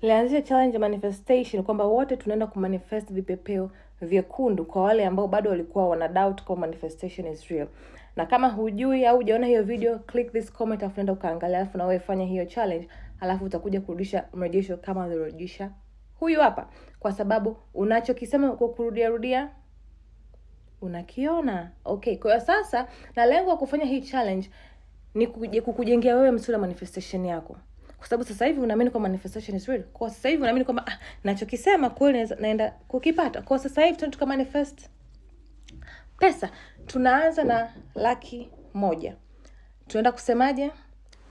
Nilianzisha challenge ya manifestation kwamba wote tunaenda kumanifest vipepeo vyekundu kwa wale ambao bado walikuwa wana doubt kwa manifestation is real. Na kama hujui au hujaona hiyo video, click this comment afu nenda ukaangalia, alafu na wewe fanya hiyo challenge, alafu utakuja kurudisha mrejesho kama alirudisha huyu hapa, kwa sababu unachokisema kwa kurudia rudia unakiona. Okay, kwa hiyo sasa, na lengo la kufanya hii challenge ni kukujengea wewe msuli wa manifestation yako, kwa sababu sasa hivi unaamini kwa manifestation is real. Kwa sasa hivi unaamini kwamba nachokisema kweli naenda kukipata. Kwa sasa hivi tunaenda tuka manifest pesa. Tunaanza na 100,000. Tunaenda kusemaje?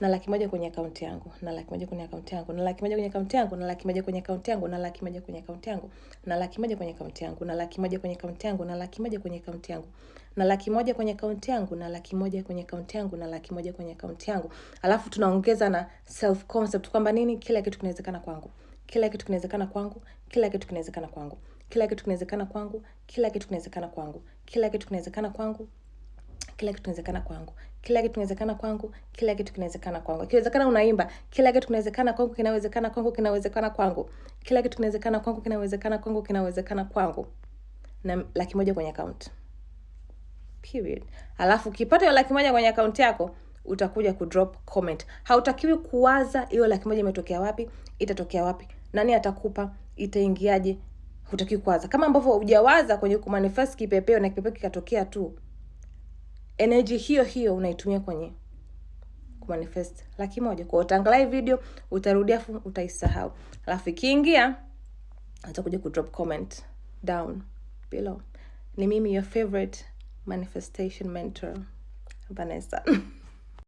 Na 100,000 kwenye akaunti yangu, na 100,000 kwenye akaunti yangu, na 100,000 kwenye akaunti yangu, na 100,000 kwenye akaunti yangu, na 100,000 kwenye akaunti yangu, na 100,000 kwenye akaunti yangu, na 100,000 kwenye akaunti yangu, na 100,000 kwenye akaunti yangu, na 100,000 kwenye akaunti yangu, na 100,000 kwenye akaunti yangu, na 100,000 kwenye akaunti yangu. Alafu tunaongeza na self concept kwamba nini, kila kitu kinawezekana kwangu, kila kitu kinawezekana kwangu, kila kitu kinawezekana kwangu, kila kitu kinawezekana kwangu, kila kitu kinawezekana kwangu, kila kitu kinawezekana kwangu, kila kitu kinawezekana kwangu, kila kitu kinawezekana kwangu, kila kitu kinawezekana kwangu. Ikiwezekana unaimba, kila kitu kinawezekana kwangu, kinawezekana kwangu, kinawezekana kwangu, kila kitu kinawezekana kwangu, kinawezekana kwangu, kinawezekana kwangu, na 100,000 kwenye account, period. Alafu ukipata hiyo 100,000 kwenye account yako, utakuja kudrop comment. Hautakiwi kuwaza hiyo 100,000 imetokea wapi, itatokea wapi, nani atakupa, itaingiaje. Hutakiwi kuwaza, kama ambavyo hujawaza kwenye kumanifest kipepeo na kipepeo kikatokea tu. Energy hiyo hiyo unaitumia kwenye kumanifest 100,000. Kwa utaangalia hii video, utarudia afu utaisahau. Alafu ikiingia utakuja kudrop comment down below. Ni mimi, your favorite manifestation mentor, Vanessa.